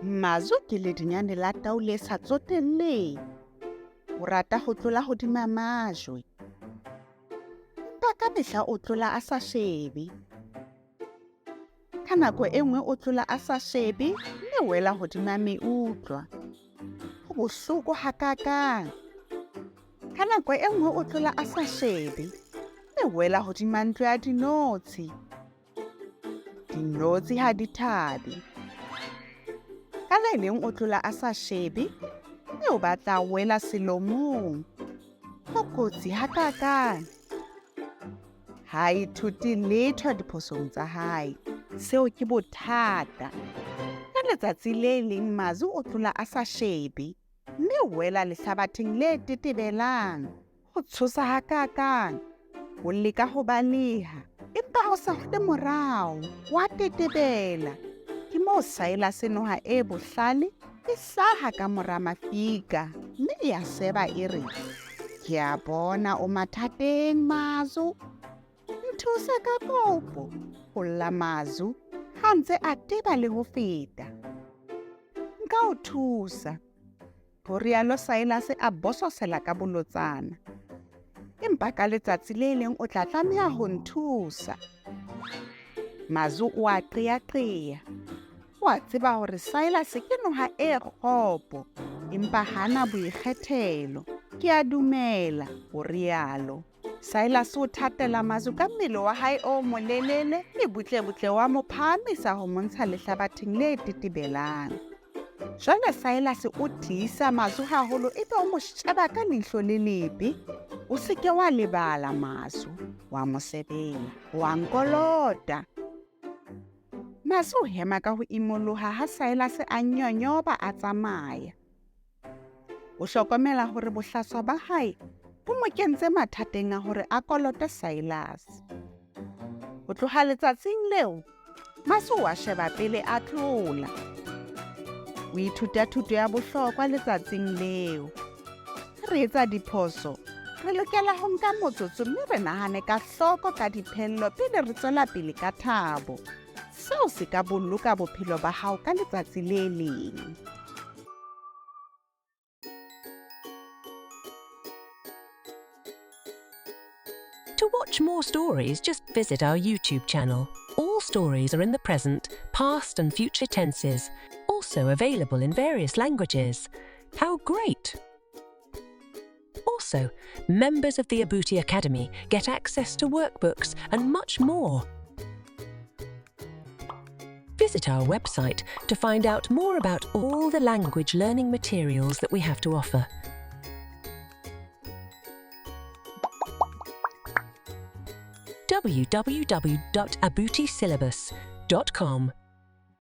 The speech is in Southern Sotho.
Mazu ke ledinyane la tau le sa tsotelleng. O rata ho tlola hodima majwe. Empa ka mehla o tlola a sa shebe. Ka nako e nngwe o tlola a sa shebe mme wela hodima meutlwa. Ho bohloko hakakang. Ka nako e nngwe o tlola a sa shebe mme wela hodima ntlo ya dinotshi. Dinotshi ha di thabe. Ka le leng o tlola a sa shebe mme o batla wela selomong. Ho kotsi hakakang. Ha ithute letho diphosong tsa hae. Seo ke bothata. Ka letsatsi le leng Mazu o tlola a sa shebe mme o wela lehlabatheng le tetebelang. Ho tshosa hakakang. O leka ho baleha empa o sa kgutle morao, wa tetebela. Ke moo Silas noha e bohlale e hlaha ka mora mafika mme e a seba e re, Ke a bona o mathateng, Mazu. Nthuse ka kopo, ho lla Mazu ha ntse a teba le ho feta. Nka o thusa, ho rialo Silas a bososela ka bolotsana. Empa ka letsatsi le leng o tla tlameha ho nthusa. Mazu o a qeaqea. O a tseba hore Silas ke noha e kgopo, empa hana boikgethelo. Ke a dumela, o rialo. Silas o thatela Mazu ka mmele wa hae o molelele mme butlebutle wa mo phahamisa ho mo ntsha lehlabatheng le tetebelang. Jwale Silas o tiisa Mazu haholo ebe o mo sheba ka leihlo le lebe. O se ke wa lebala Mazu, wa mo sebela, wa nkolota. Mazu o hema ka ho imoloha ha Silas a nyonyoba a tsamaya. O hlokomela hore bohlaswa ba hae bo mo kentse mathateng a hore a kolote Silas. Ho tloha letsatsing leo, Mazu o a sheba pele a tlola. O ithuta thuto ya bohlokwa letsatsing leo. Ha re etsa diphoso, re lokela ho nka motsotso mme re nahane ka hloko ka diphello pele re tswela pele ka thabo. Seo se ka boloka bophelo ba hao ka letsatsi le leng. To watch more stories, just visit our YouTube channel. All stories are in the present, past, and future tenses, also available in various languages. How great! Also, members of the Abuti Academy get access to workbooks and much more. Visit our website to find out more about all the language learning materials that we have to offer. www.abutisyllabus.com.